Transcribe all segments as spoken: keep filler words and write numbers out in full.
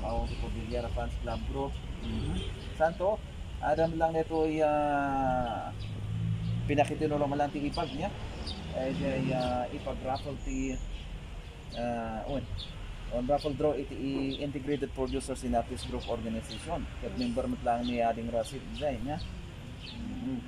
Awan ti Cordillera Fans Club Group. Mhm. Santo, adam lang nito ya pinakitinulo man lang ti ipag niya. Eh, di, ah, ipag raffle ti, ah, on, on raffle draw iti i-, Integrated Producers and Artists Group Organization. Ket member met lang ni Ading Rasid Zay niya. Mhm.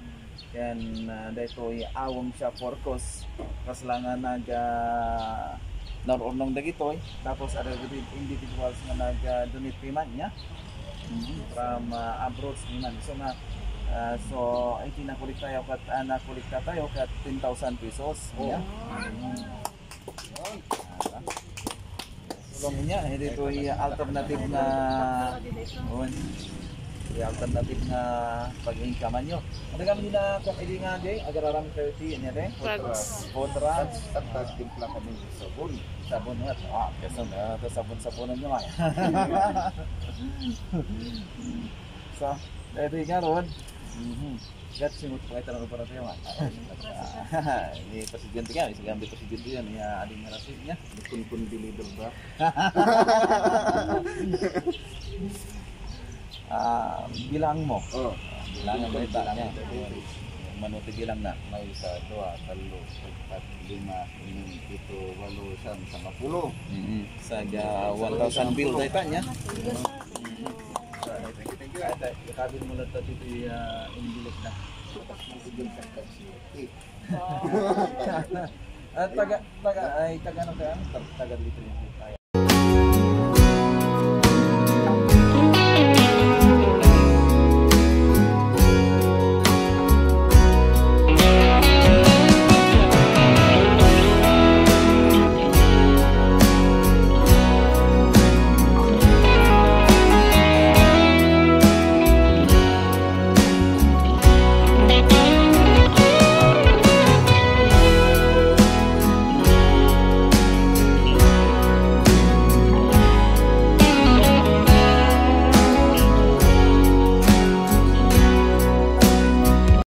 Ken, ah, daytoy Awang Shop Workers, kas la nga nag, ah, naurnong dagitoy, tapos adda dagiti individuals nga nag, ah, donate payment niya. Mhm. From, ah, abroad payment. So nga, ah, so, iti nakolektayo ket, ah, nakolektatayo ket ten thousand pesos niya. Mhm. Tulong niya, eh, ditoy alternative nga, on, may alternative nga pag-income-an yo. Ano kami na, kung hindi nga, di, agararam kayo ti, ano, di? Drugs. Food drugs. At nagtimpla kami ng sabon. Sabon nga. Ah, kasi, ah, ito sabon-sabonan nyo nga. So, pwede nga ron. Mhm. Gat, simut pa kita ng operatiyo nga. Ni presidente nga, isa kami presidente yan, ni, ah, Ading Rasid niya. Kunkun di leader ba? Ah, bilang mo. Oh. Bilangan mo ita niya. Manuti bilang na. May isa, dua, talo, apat, lima, enam, pito, walo, siyam, sangapulo. Mm-hmm. Sa ga one thousand bill dayta niya. Thank you, thank you. Ay, ikabil mo lang dito yung, ah, envelope na. Ah, taga, taga, ay, taga ano ka? Taga dito yung